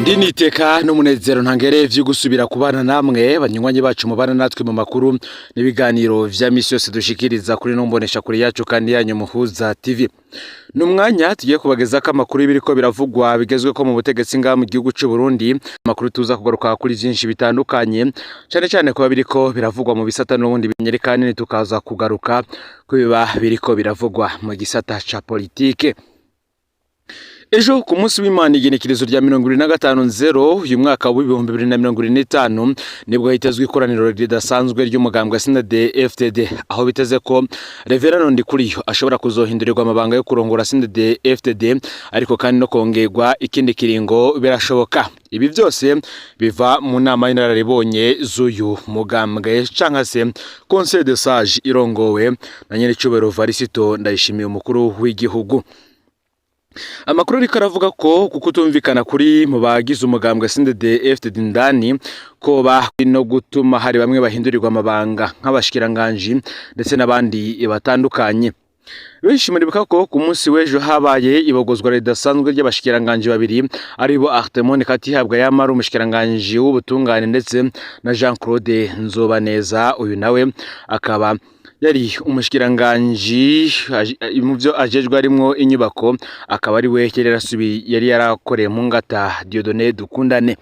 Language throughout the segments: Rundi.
Ndi niteka n'umunezero ntangere vyo gusubira kubana namwe banywanyi bacu mubana natwe mu makuru n'ibiganiro vya misi yose dushikiriza kuri nombonesha kure yacu kandi yanyu Muhuza TV. Ni umwanya tugiye kubagezako amakuru y'ibiriko biravugwa bigezweko mu butegetsi ngaha mu gihugu c'u Burundi, amakuru tuza kugaruka kuri vyinshi bitandukanye, cane cane kuba biriko biravugwa mu bisata n'ubundi binyereka nini, tukaza kugaruka ku biba biriko biravugwa mu gisata ca politike. Ejo ku munsi w'Imana, igenekerezo rya 25/0 uyu mwaka w'2025, nibwo hitezwe ikoraniro ridasanzwe ry'umugambwe CNDD FDD, aho biteze ko Reverend Ndikuriyo ashobora kuzohindurirwa amabanga yo kurongora CNDD FDD, ariko kandi no kongerwa ikindi kiringo birashoboka. Ibi byose biva mu nama y'inararibonye z'uyu mugambwe canka se Conseil de Sage irongowe na nyenicubahiro Varisito Ndayishimiye, umukuru w'igihugu. Amakuru ariko aravuga ko kuko utumvikana kuri mu bagize umugambwe CNDD FDD indani ko ba no gutuma hari bamwe bahindurirwa amabanga nk'abashikiranganji ndetse n'abandi batandukanye. Benshi muribuka ko ku munsi w'ejo habaye ibogozwa ridasanzwe ry'abashikiranganji babiri, aribo Artemon Katihabwa yamara umushikiranganji w'ubutungane ndetse na Jean Claude Nzobaneza. Uyu nawe akaba yari umushikiranganji mu byo ajejwe harimwo inyubako, akaba ari we yari yarakoreye mu ngata Dieudonné Dukundane.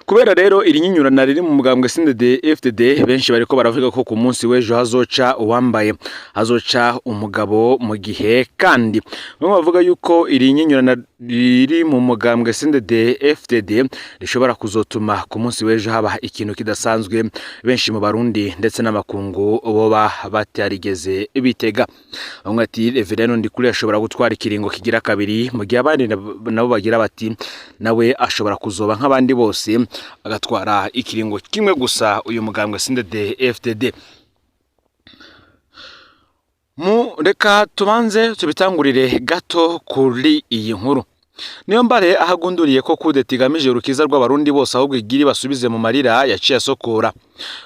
Kubera rero iri nyinyurana riri mu mugambwe CNDD FDD, benshi bariko baravuga ko ku munsi w'ejo hazoca uwambaye, hazoca umugabo. Mu gihe kandi bamwe bavuga yuko iri nyinyurana riri mu mugambwe CNDD FDD rishobora kuzotuma ku munsi w'ejo haba ikintu kidasanzwe benshi mu Barundi ndetse n'amakungu boba batarigeze bitega. Bamwe ati Reverend Ndikuri ashobora gutwara ikiringo kigira kabiri, mu gihe abandi nabo bagira bati nawe ashobora kuzoba nk'abandi bose, agatwara ikiringo kimwe gusa uyu mugambwe CNDD FDD. Mu reka tubanze tubitangurire gato kuri iyi nkuru. Niyo mbare ahagunduriye ko kudeta igamije urukiza rw'Abarundi bose, ahubwo igira basubize mu marira yaciye asokora.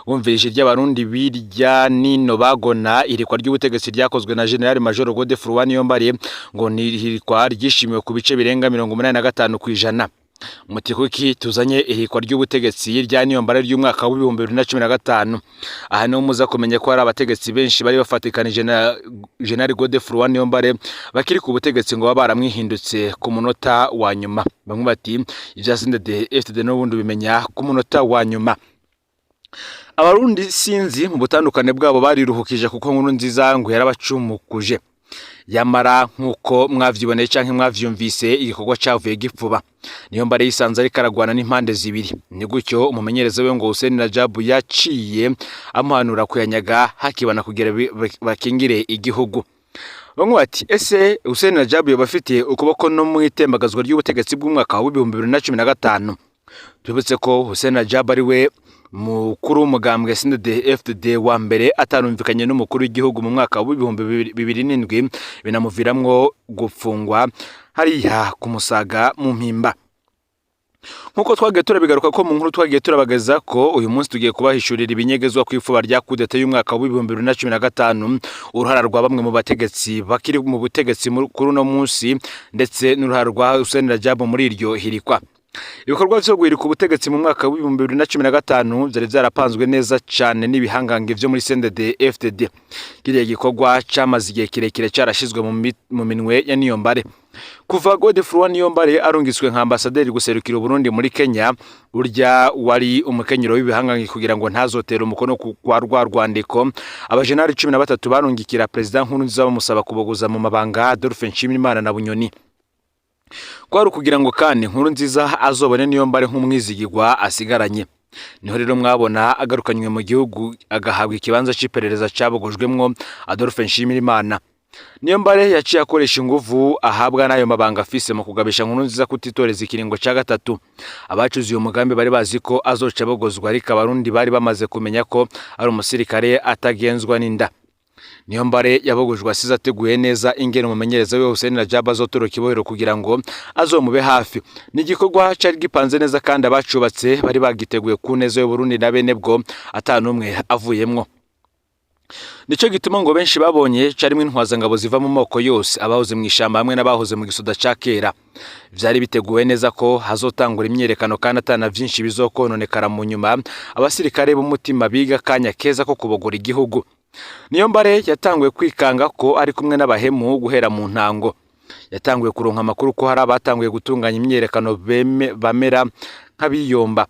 Wumvirije iry'Abarundi birya nino bagona irikwa ry'ubutegetsi ryakozwe na General Major Godefroid Niyombare, ngo ni irikwa ryishimiwe ku bice birenga 85%. Muti kuki tuzanye ihirikwa ry'ubutegetsi rya Niyombare ry'umwaka w'2015? Aha niho muza kumenya ko hari abategetsi benshi bari bafatikanije na General Godefroid Niyombare bakiri ku butegetsi, ngo baba baramwihindutse ku munota wa nyuma. Bamwe bati ibya CNDD FDD n'ubundi ubimenya ku munota wa nyuma. Abarundi sinzi mu butandukane bwabo bariruhukije, kuko Nkuru Nziza ngo yarabacumukuje. Yamara nk'uko mwavyiboneye canke mwavyumvise, igikorwa cavuye gipfuba. Niyo mbare yisanze ariko aragwana n'impande zibiri. Ni gutyo umumenyereza we ngo Hussein Rajabu yaciye amuhanura kuyanyaga hakibana kugira bakingire igihugu. Bamwe bati ese Hussein Rajabu yoba afite ukuboko no mu itembagazwa ry'ubutegetsi bw'umwaka w'2015? Twibutse ko Hussein Rajabu ari we mukuru w'umugambwe CNDD FDD wa mbere atarumvikanye n'umukuru w'igihugu mu mwaka w'2007, binamuviramwo gufungwa hariya ku Musaga mu Mpimba. Nk'uko twagiye turabigaruka ko mu nkuru twagiye turabageza ko uyu munsi tugiye kubahishurira ibinyegezwa ku ifuba rya kudeta y'umwaka w'2015, uruhara rwa bamwe mu bategetsi bakiri mu butegetsi kuri uno munsi, ndetse n'uruhara rwa Hussein Rajabu muri iryo hirikwa. Ibikorwa vyo guhirika ubutegetsi mu mwaka w'2015 vyari vyarapanzwe neza cane n'ibihangange vyo muri CNDD FDD. Kiriya gikorwa camaze igihe kirekire carashizwe mu minwe ya Niyombare. Kuva Godefroid Niyombare arungitswe nka ambasaderi guserukira Uburundi muri Kenya, urya wari umukenyero w'ibihangange kugira ngo ntazotere umukono kwa rwa rwandiko abajenali 13 barungikira Perezida Nkurunziza bamusaba kubogoza mu mabanga Adolphe Nshimirimana na Bunyoni. Kwari ukugira ngo kandi Nkurunziza azobone Niyombare nk'umwizigirwa asigaranye. Niho rero mwabona agarukanywe mu gihugu, agahabwa ikibanza c'iperereza cabogojwemwo Adolphe Nshimirimana. Niyombare yaciye akoresha inguvu ahabwa n'ayo mabanga afise mu kugabisha Nkurunziza kutitoreza ikiringo ca gatatu. Abacuze uyu mugambi bari bazi ko azoca abogozwa, ariko Abarundi bari bamaze kumenya ko ari umusirikare atagenzwa n'inda. Niyombare yabogojwe asize ateguye neza ingene umumenyereza we Hussein Rajab azotoroka ibohero kugira ngo azomube hafi. Ni igikorwa cari gipanze neza, kandi abacubatse bari bagiteguye ku neza y'Uburundi na bene bwo, ata n'umwe avuyemwo. Nico gituma ngo benshi babonye carimwo intwazangabo ziva mu moko yose, abahoze mw'ishamba hamwe n'abahoze mu gisoda ca kera. Vyari biteguwe neza ko hazotangura imyiyerekano kandi atana vyinshi bizokononekara mu nyuma, abasirikare b'umutima biga akanya keza ko kubogora igihugu. Niyombare yatanguye kwikanga ko ari kumwe n'abahemu guhera mu ntango. Yatanguye kuronka amakuru ko hari abatanguye gutunganya imyiyerekano bamera nk'abiyomba.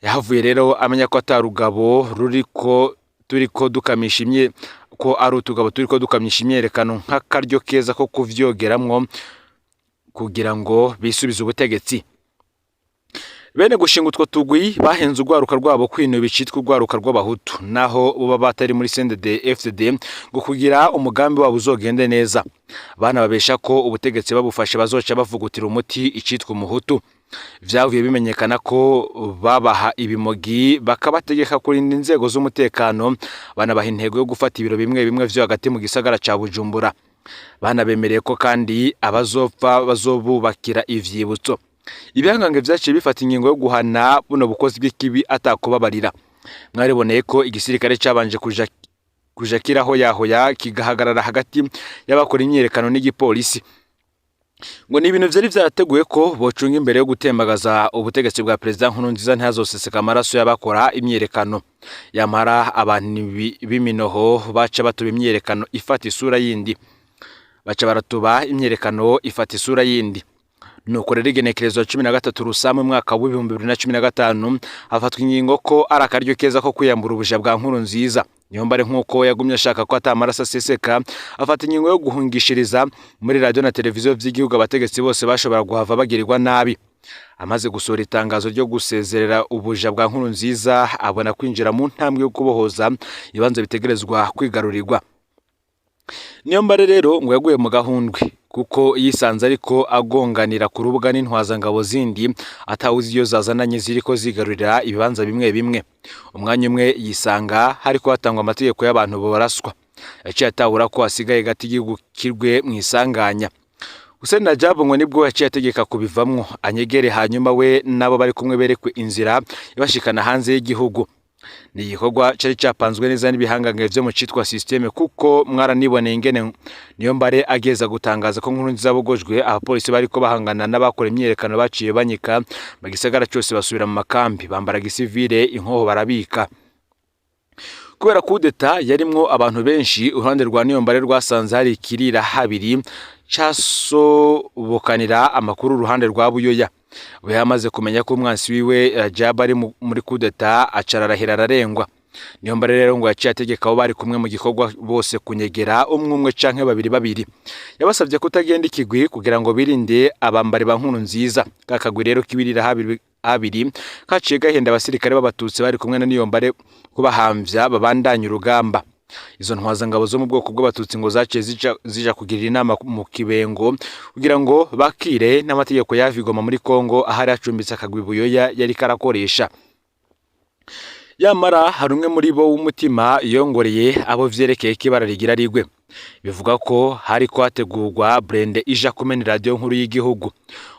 Yahavuye rero amenya ko atarugabo ruriko turiko dukamisha imye ko ari utugabo turiko dukamisha imyerekano nk'akaryo keza ko kuvyogeramwo kugira ngo bisubize ubutegetsi. Bene gushinga utwo tugwi bahenze urwaruka rwabo kwinuba icitwa urwaruka rw'abahutu, naho boba batari muri CNDD FDD, ngo kugira umugambi wabo uzogende neza. Banababesha ko ubutegetsi babufashe bazoca bavugutira umuti icitwa umuhutu. Vyavuye bimenyekana ko babaha ibimogi, bakabategeka kurinda inzego z'umutekano, banabaha intego yo gufata ibiro bimwe bimwe vyo hagati mu gisagara ca Bujumbura. Banabemereye ko kandi abazopfa bazobubakira ivyibutso. Ibihangange vyaciye bifata ingingo yo guhana buno bukozi bw'ikibi atakubabarira. Mwariboneye ko igisirikare cabanje kuja kirahoyahoya, kigahagarara hagati y'abakora imyiyerekano n'igipolisi. Ngo ni ibintu vyari vyarateguwe ko bocunga imbere yo gutembagaza ubutegetsi bwa Perezida Nkurunziza ntihazoseseka amaraso y'abakora imyiyerekano. Yamara abantu b'iminoho baca batuba imyiyerekano ifata isura yindi. Baca baratuba imyiyerekano ifata isura yindi. Nuko rero igenekerezo 13 Rusama umwaka w'2015 hafatwa ingingo ko ari akaryo keza ko kwiyambura ubuja bwa Nkurunziza. Niyombare nk'uko yagumye ashaka ko ata maraso aseseka, afata ingingo yo guhungishiriza muri radiyo na televiziyo vy'igihugu abategetsi bose bashobora guhava bagirirwa nabi. Amaze gusohora itangazo ryo gusezerera ubuja bwa Nkurunziza, abona kwinjira mu ntambwe yo kubohoza ibibanza bitegerezwa kwigarurirwa. Niyombare rero ngo yaguye mu gahundwe, kuko yisanze ariko agonganira ku rubuga n'intwazangabo zindi atawuzi iyo zazananye ziriko zigarurira ibibanza bimwe bimwe. Umwanya umwe yisanga hariko hatangwa amategeko y'abantu boraswa. Yaciye atahura ko hasigaye gato igihugu kirwe mw'isanganya. Hussein Rajab ngo nibwo yaciye ategeka kubivamwo, anyegere, hanyuma we nabo bari kumwe berekwe inzira ibashikana hanze y'igihugu. Ni igikorwa cari capanzwe neza n'ibihangange vyo mu citwa système, kuko mwaraniboneye ingene Niyombare ageza gutangaza ko Nkurunziza abogojwe, abapolisi bariko bahangana n'abakora imyiyerekano baciye banyika mu gisagara cose, basubira mu makambi bambara gisivile, inkoho barabika. Kubera kudeta yarimwo abantu benshi, uruhande rwa Niyombare rwasanze hari ikirira habiri casobokanira amakuru uruhande rwa Buyoya. Buyoya amaze kumenya ko umwansi wiwe Rajab ari muri kudeta, aca ararahira ararengwa. Niyombare rero ngo yaciye ategeka abo bari kumwe mu gikorwa bose kunyegera, umwe umwe canke babiri babiri. Yabasavye kutagenda ikigwi kugira ngo birinde abambari ba Nkurunziza. Ka kagwi rero kibirira habiri habiri kaciye gahenda abasirikare b'abatutsi bari kumwe na Niyombare kubahamvya babandanya urugamba. Izo ntwazangabo zo mu bwoko bw'abatutsi ngo zaciye zija kugirira inama mu Kibengo kugira ngo bakire n'amategeko yavigoma muri Kongo ahari hacumbitse akagwi Buyoya yari karakoresha. Yamara hari umwe muri bo w'umutima yongoreye abo vyerekeye ko ibara rigira rigwe. Bivuga ko hariko hategurwa blindé ija kumena radiyo nkuru y'igihugu.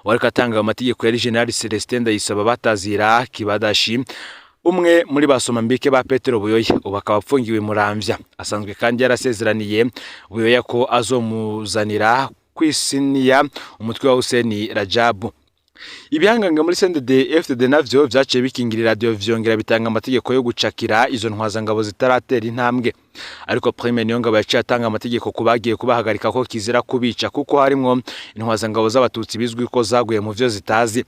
Uwariko atanga ayo mategeko yari General Celestin Ndayisaba batazira Kibadashi, umwe muri ba somambike ba Petero Buyoya, ubu akaba apfungiwe i Muramvya. Asanzwe kandi yarasezeraniye Buyoya ko azomuzanira kwisiniya umutwe wa Hussein Rajabu. Ibihangange muri CNDD FDD navyo vyaciye bikingira iradiyo, vyongera bitanga amategeko yo gucakira izo ntwazangabo zitaratera intambwe. Ariko Prime Niyongabo yaciye atanga amategeko ku bagiye kubahagarika ko kizira kubica, kuko harimwo intwazangabo z'abatutsi bizwi ko zaguye mu vyo zitazi.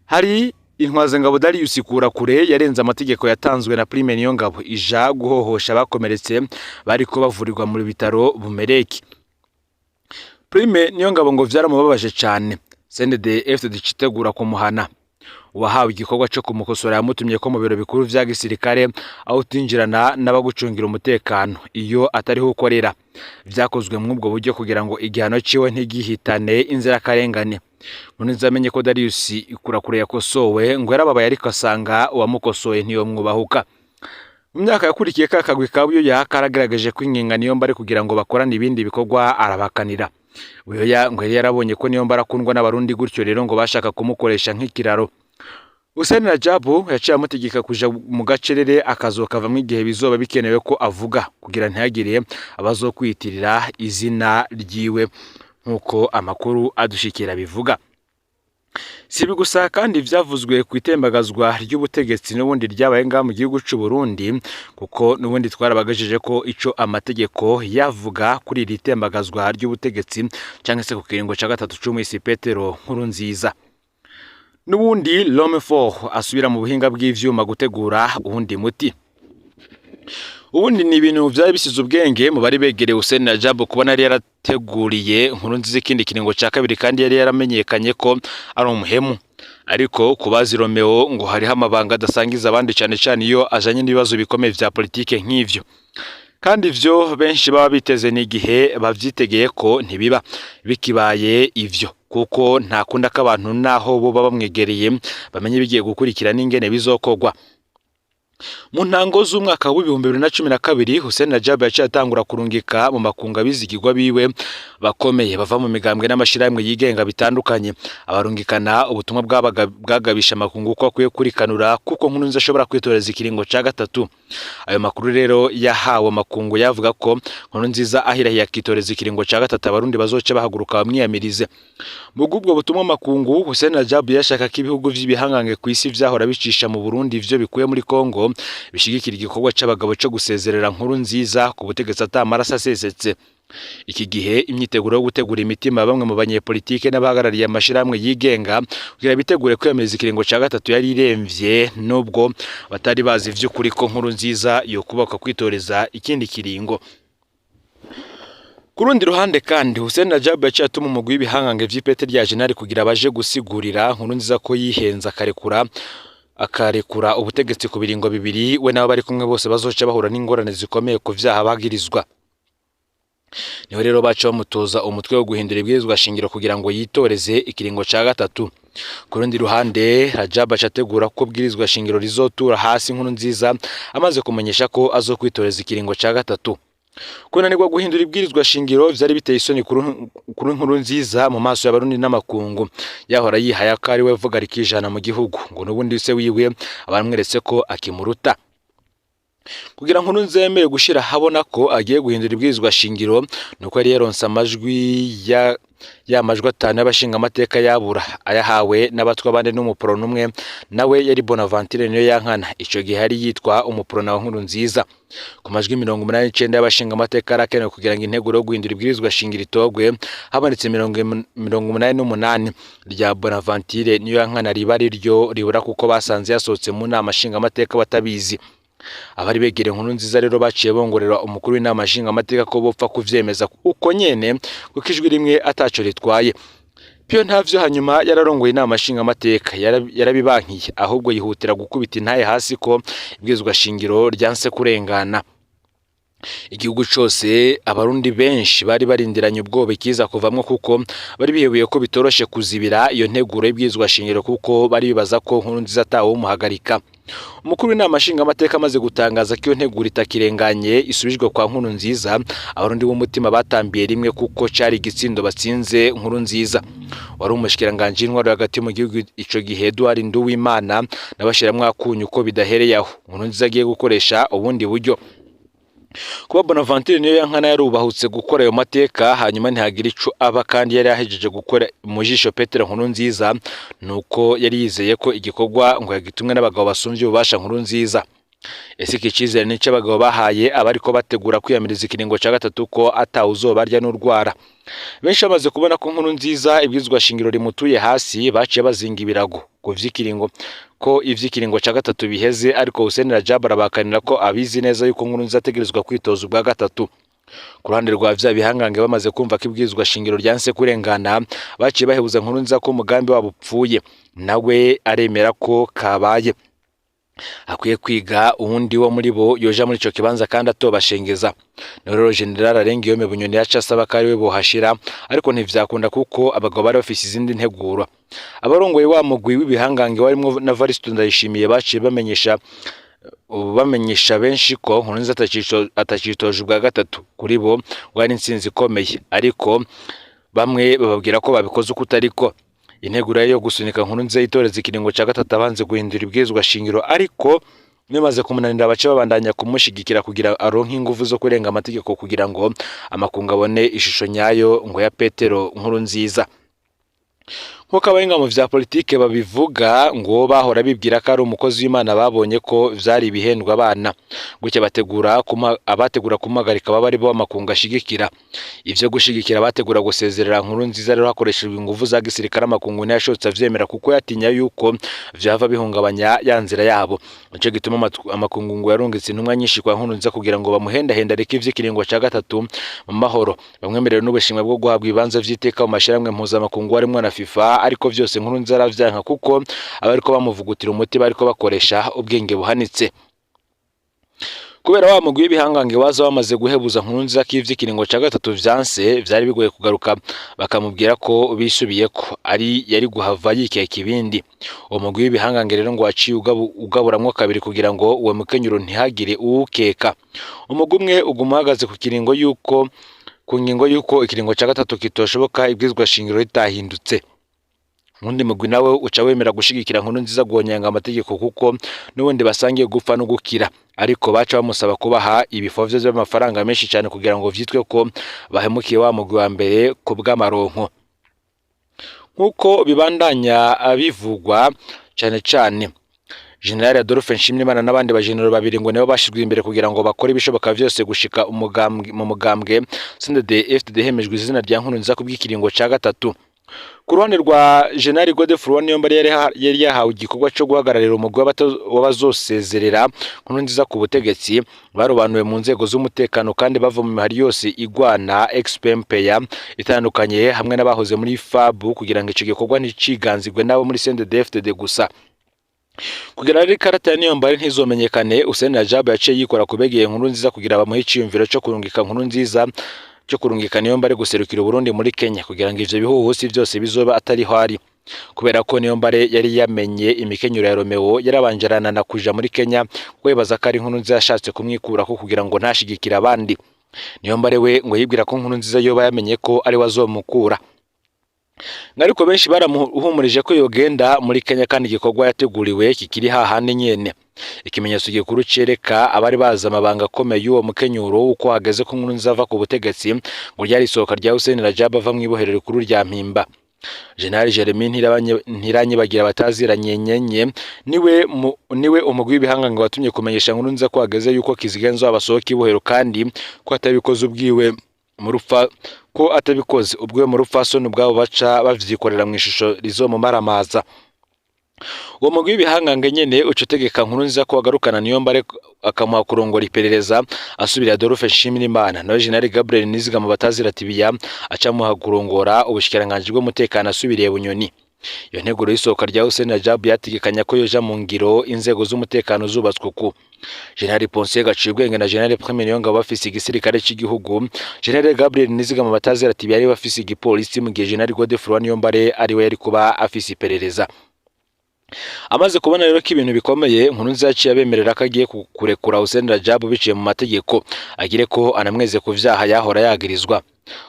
Hari intwazangabo Darius Kurakure yarenze amategeko yatanzwe na Prime Niyongabo, ija guhohosha abakomeretse bariko bavurirwa mu bitaro Bumereki. Prime Niyongabo ngo vyaramubabaje cane. CNDD FDD citegura kumuhana. Uwahawe igikorwa co kumukosora yamutumye ko mu biro bikuru vya gisirikare, aho utinjirana n'abagucungira umutekano iyo atariho ukorera. Vyakozwe mw'ubwo buryo kugira ngo igihano ciwe ntigihitane inzirakarengane. Nkurunziza amenye ko Darius Kurakure yakosowe, ngo yarababaye, ariko asanga uwamukosoye ntiyomwubahuka. Mu myaka yakurikiye, ka kagwi ka Buyoya karagerageje kwinginga Niyombare kugira ngo bakorane ibindi bikorwa, arabakanira. Buyoya ngo yari yarabonye ko Niyombare akundwa n'abarundi, gutyo rero ngo bashaka kumukoresha nk'ikiraro. Hussein Rajabu yaciye amutegeka kuja mu gacerere akazokavamwo igihe bizoba bikenewe ko avuga, kugira ntihagire abazokwiyitirira izina ryiwe nk'uko amakuru adushikira bivuga. Si ibi gusa kandi vyavuzwe ku itembagazwa ry'ubutegetsi n'ubundi ryabaye ngaha mu gihugu c'u Burundi, kuko n'ubundi twarabagajije ko ico amategeko yavuga kuri iri tembagazwa ry'ubutegetsi canke se ku kiringo ca gatatu c'umwisi Petero Nkurunziza. N'ubundi l'homme fort asubira mu buhinga bw'ivyuma gutegura uwundi muti. Ubundi ni ibintu vyari bisize ubwenge mu bari begereye Hussein Rajabu kubona yari yarateguriye Nkurunziza ikindi kiringo ca kabiri, kandi yari yaramenyekanye ko ari umuhemu. Ariko kubazi Romeo ngo hariho amabanga adasangiza abandi, cane cane iyo ajanye n'ibibazo bikomeye vya politike nk'ivyo. Kandi ivyo benshi baba biteze n'igihe bavyitegeye ko ntibiba bikibaye ivyo, kuko nta kunda k'abantu naho bo baba bamwegereye bamenye bigiye gukurikira n'ingene bizokorwa. Mu ntango z'umwaka w'2012, Hussein Rajabu yaciye atangura kurungika mu makungu abizigirwa biwe bakomeye bava mu migambwe n'amashirahamwe yigenga bitandukanye, abarungikana ubutumwa bwagabisha amakungu ko akwiye kurikanura kuko Nkurunziza ashobora kwitoreza ikiringo ca gatatu. Ayo makuru rero yahawe amakungu yavuga ko Nkurunziza ahirahiye akitoreza ikiringo ca gatatu, abarundi bazoca bahaguruka bamwiyamirize. Mu bw'ubwo butumwa makungu, Hussein Rajabu yashaka ko ibihugu vy'ibihangange kw'isi vyahora bicisha mu Burundi ivyo bikuye muri Kongo bishigikira igikorwa c'abagabo co gusezerera Nkurunziza ku butegetsi ata maraso asesetse. Iki gihe imyiteguro yo gutegura imitima ya bamwe mu banyepolitike n'abahagarariye amashirahamwe yigenga kugira bitegure kwiyamiriza ikiringo ca gatatu yari iremvye, nubwo batari bazi ivy'ukuri ko Nkurunziza yokubaka kwitoreza ikindi kiringo. Ku rundi ruhande kandi, Hussein Rajabu yaciye atuma umugwi w'ibihangange vy'ipete rya General kugira baje gusigurira Nkurunziza ko yihenze akarekura ubutegetsi ku biringo bibiri, we nabo bari kumwe bose bazoca bahura n'ingorane zikomeye ku vyaha bagirizwa. Niho rero baca bamutoza umutwe wo guhindura ibwirizwa shingiro kugira ngo yitoreze ikiringo ca gatatu. Ku rundi ruhande, Rajabu aca ategura ko bwirizwa shingiro rizotura hasi Nkurunziza amaze kumenyesha ko azokwitoreza ikiringo ca gatatu. Kunanirwa guhindura ibwirizwa shingiro vyari biteye isoni kuri Nkurunziza mu maso y'abarundi n'amakungu. Yahora yihaye ko ari we vuga rikijana mu gihugu, ngo n'ubundi se wiwe abamweretse ko akimuruta. Kugira Nkurunziza yemere gushira habona ko agiye guhindura ibwirizwa shingiro, nuko yari yaronse amajwi ya majwi atanu y'abashingamateka yabura, ayahawe n'abatwa bane n'umuporona umwe, nawe yari Bonaventure niyo yankana. Ico gihe yari yitwa umuporona wa Nkurunziza. Ku majwi 89 y'abashingamateka yarakenewe kugira ngo integuro yo guhindura ibwirizwa shingiro itogwe, habonetse 88, rya Bonaventure niyo yankana riba ari ryo ribura, kuko basanze yasohotse mu nama nshingamateka batabizi. Abari begereye Nkurunziza rero baciye bongorera umukuru w'inama nshingamateka ko bopfa kuvyemeza uko nyene, kuko ijwi rimwe ataco ritwaye. Pio ntavyo hanyuma yararongoye inama nshingamateka yarabibankiye, ahubwo yihutira gukubita intaye hasi ko ibwirizwa shingiro ryanse kurengana. Igihugu cose abarundi benshi bari barindiranye ubwoba ikiza kuvamwo, kuko bari bihebuye ko bitoroshe kuzibira iyo nteguro y'ibwirizwa shingiro, kuko bari bibaza ko Nkurunziza atawumuhagarika. Umukuru w'inama nshingamateka amaze gutangaza ko iyo nteguro itakirenganye isubijwe kwa Nkurunziza, abarundi b'umutima batambiye rimwe, kuko cari igitsindo batsinze Nkurunziza. Wari umushikiranganji w'intwaro hagati mu gihugu ico gihe, Edouard Nduwimana, nabashiramwo akunyu ko bidahereye aho, Nkurunziza agiye gukoresha ubundi buryo. Kuba Bonaventure niyo yankana yarubahutse gukora ayo mateka hanyuma ntihagira ico aba, kandi yari yahejeje gukora mu jisho Petero Nkurunziza, nuko yari yizeye ko igikorwa ngo yagitumwe n'abagabo basumvye ububasha Nkurunziza. Ese iki cizere nico abagabo bahaye abariko bategura kwiyamiriza ikiringo ca gatatu ko atawuzobarya n'urwara? Benshi bamaze kubona ko Nkurunziza ibwirizwa shingiro rimutuye hasi, baciye bazinga ibirago ku vy'ikiringo ko ivy'ikiringo ca gatatu biheze, ariko Hussein Rajab arabakanira ko abizi neza yuko Nkurunziza ategerezwa kwitoza ubwa gatatu. Ku ruhande rwa vya bihangange, bamaze kumva ko ibwirizwa shingiro ryanse kurengana, baciye bahebuza Nkurunziza ko umugambi wabo upfuye, nawe aremera ko kabaye, akwiye kwiga uwundi wo muri bo yoja muri ico kibanza kandi atobashengeza. Niho rero General Arengiyome Bunyoni yaca asaba ko ariwe bohashira, ariko ntivyakunda kuko abagabo bari bafise izindi nteguro. Abarongoye wa mugwi w'ibihangange warimwo na Varisto Ndayishimiye baciye bamenyesha benshi ko Nkurunziza atacitoje ubwa gatatu. Kuri bo ngo ari intsinzi ikomeye, ariko bamwe bababwira ko babikoze uko utariko. Integuro yo gusunika Nkurunziza yitoreza ikiringo ca gatatu abanze guhindura ibwirizwa shingiro, ariko bimaze kumunanira bace babandanya kumushigikira kugira aronke inguvu zo kurenga amategeko kugira ngo amakungu abone ishusho nyayo ngo ya Petero Nkurunziza. Nk'uko abahinga mu vya politike babivuga, ngo bahora bibwira ko ari umukozi w'Imana, babonye ko vyari ibihendwa abana gutya bategura abategura kumuhagarika baba ari bo amakungu ashigikira. Ivyo gushigikira abategura gusezerera Nkurunziza rero hakoreshejwe inguvu za gisirikare, amakungu ntiyashotse avyemera kuko yatinya yuko vyava bihungabanya ya nzira yabo. Nico gituma amakungu ngo yarungitse intumwa nyinshi kwa Nkurunziza kugira ngo bamuhendahenda areke ivy'ikiringo ca gatatu mu mahoro, bamwemerera n'ubushimwe bwo guhabwa ibibanza vy'iteka mu mashirahamwe mpuzamakungu harimwo na FIFA. Ariko vyose Nkurunziza aravyanka kuko abariko bamuvugutira umuti bariko bakoresha ubwenge buhanitse. Kubera wa mugwi w'ibihangange waza wamaze guhebuza Nkurunziza ko ivy'ikiringo ca gatatu vyanse, vyari bigoye kugaruka bakamubwira ko bisubiyeko, ari yari guhava yikeka ibindi. Uwo mugwi w'ibihangange rero ngo waciye ugaburamwo kabiri kugira ngo uwo mukenyuro ntihagire uwukeka. Umugwi umwe uguma uhagaze ku kiringo yuko ku ngingo yuko ikiringo ca gatatu kitoshoboka ibwirizwa shingiro ritahindutse. Uwundi mugwi nawe uca wemera gushigikira Nkurunziza guhonyanga amategeko kuko n'ubundi basangiye gupfa no gukira, ariko baca bamusaba kubaha ibifovyo vy'amafaranga menshi cane kugira ngo vyitwe ko bahemukiye wa mugwi wa mbere ku bw'amaronko. Nk'uko bibandanya bivugwa, cane cane General Adolphe Nshimirimana n'abandi bajenero babiri ngo nibo bashizwe imbere kugira ngo bakore ibishoboka vyose gushika umugambwe mu mugambwe CNDD-FDD hemejwe izina rya Nkurunziza kubw'ikiringo ca gatatu. Ku ruhande rwa General Godefroid Niyombare, yari yahawe igikorwa co guhagararira umugwi w'abazosezerera Nkurunziza ku butegetsi, barobanuwe mu nzego z'umutekano kandi bava mu mihari yose igwana ex-PMPA itandukanye hamwe n'abahoze muri FAB, kugira ngo ico gikorwa nticiganzirwe n'abo muri CNDD-FDD gusa. Kugira rero ikarata ya Niyombare ntizomenyekane, Hussein Rajab yaciye yikora kubegeye Nkurunziza kugira bamuhe iciyumviro co kurungika Nkurunziza, cyo kurungika Niyombare guserukira Uburundi muri Kenya, kugira ngo ivyo bihuhusi vyose bizoba atariho ari. Kubera ko Niyombare yari yamenye imikenyero ya Romeo, yarabanje aranana kuja muri Kenya kuko yibaza ko ari Nkurunziza yashatse kumwikurako kugira ngo ntashigikire abandi. Niyombare we ngo yibwira ko Nkurunziza yoba yamenye ko ari we azomukura. Ariko benshi baramuhumurije ko yogenda muri Kenya kandi igikorwa yateguriwe kikiri hahandi nyene. Ikimenyetso gikuru cereka abari bazi amabanga akomeye y'uwo mukenyuro uko hageze ko Nkurunziza ava ku butegetsi, ngo ryari isohoka rya Hussein Rajab ava mw'ibohero rikuru rya Mpimba. General Jeremy Ntiranyibagira bataziranye nyenye niwe umugwi w'ibihangange watumye kumenyesha Nkurunziza ko hageze yuko Kizigenzo abasohoka ibohero, kandi ko atabikoze ubwiwe mu rufa ko atabikoze ubwiwe mu rupfasoni ubwabo baca bavyikorera mu ishusho rizomumaramaza. Uwo mugwi w'ibihangange nyene uca utegeka Nkurunziza ko agarukana Niyombare akamuha kurongora iperereza asubira Adolphe Nshimirimana, nawe General Gabriel Nizigama batazira Tibiya aca amuha kurongora ubushikiranganji bw'umutekano asubiriye Bunyoni. Iyo nteguro y'isohoka rya Hussein Rajab yategekanya ko yoja mu ngiro inzego z'umutekano zubatswe uku: General Ponsier Gaciyubwenge na General Prime Niyongabo bafise igisirikare c'igihugu, General Gabriel Nizigama batazira Tibiya yari bafise igipolisi, mu gihe General Godefroid Niyombare ariwe yari kuba afise iperereza. Amaze kubona rero ko ibintu bikomeye, Nkurunziza yaciye abemerera ko agiye kurekura Hussein Rajab biciye mu mategeko, agire ko anamweze ku vyaha yahora yagirizwa.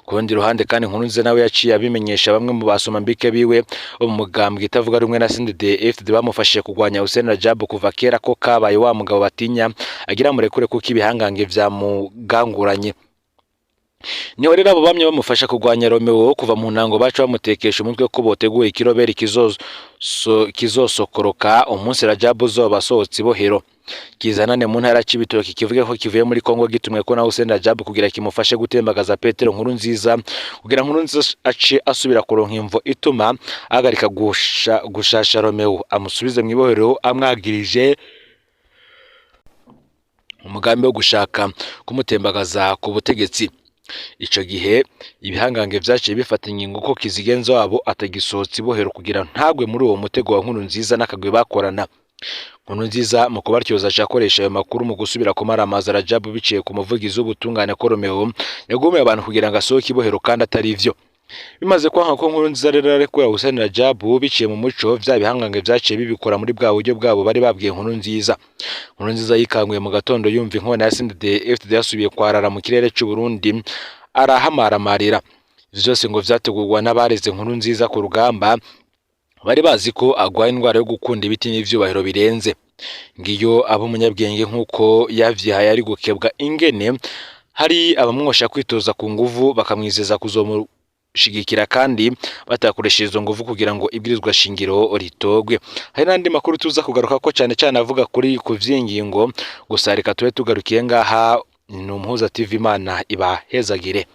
Ku rundi ruhande kandi, Nkurunziza nawe yaciye abimenyesha bamwe mu basomambike biwe bo mu mugambwe itavuga rumwe na CNDD-FDD bamufashije kurwanya Hussein Rajab kuva kera, ko kabaye wa mugabo batinya agira murekure kuko ibihangange vyamuganguranye. Niho rero abo bamye bamufasha kurwanya Romeo kuva mu ntango baca bamutekesha umutwe ko boteguye ikiroberi kizosokoroka umunsi Rajab uzoba asohotse ibohero, kizanane mu ntara Cibitoke, kivuge ko kivuye muri Kongo gitumwe ko na Hussein Rajab kugira kimufashe gutembagaza Petero Nkurunziza, kugira Nkurunziza ace asubira kuronka imvo ituma ahagarika gushasha Romeo, amusubize mu ibohero amwagirije umugambi wo gushaka kumutembagaza ku butegetsi. Ico gihe ibihangange vyaciye bifata ingingo ko Kizigenza wabo atagisohotse ibohero kugira ntagwe muri uwo mutego wa Nkurunziza n'akagwi bakorana. Nkurunziza mu kubaryoza aca akoresha ayo makuru mu gusubira kumaramaza Rajab biciye ku muvugizi w'ubutungane ko Romeo yagumiye abantu kugira ngo asohoke ibohero kandi atari ivyo. Bimaze kwanka ko Nkurunziza rero arekura Hussein Rajab biciye mu muco, vya bihangange vyaciye bibikora muri bwa buryo bwabo bari babwiye Nkurunziza. Nkurunziza yikanguye mu gatondo yumva inkona ya CNDD-FDD yasubiye kwarara mu kirere c'u Burundi, arahamaramarira. Ivyo vyose ngo vyategurwa n'abareze Nkurunziza ku rugamba. Bari bazi ko agwaye indwara yo gukunda ibiti n'ivyubahiro birenze. Ngiyo abo umunyabwenge nk'uko yavyihaye ari gukebwa ingene hari abamwosha kwitoza ku nguvu bakamwizeza kuzomushigikira kandi batakoresheje izo nguvu kugira ngo ibwirizwa shingiro ritogwe. Hari n'andi makuru tuza kugaruka ko cane cane avuga kuri ku vy'ingingo, gusa reka tube tugarukiye ngaha. Ni Umuhuza TV, Imana ibahezagire.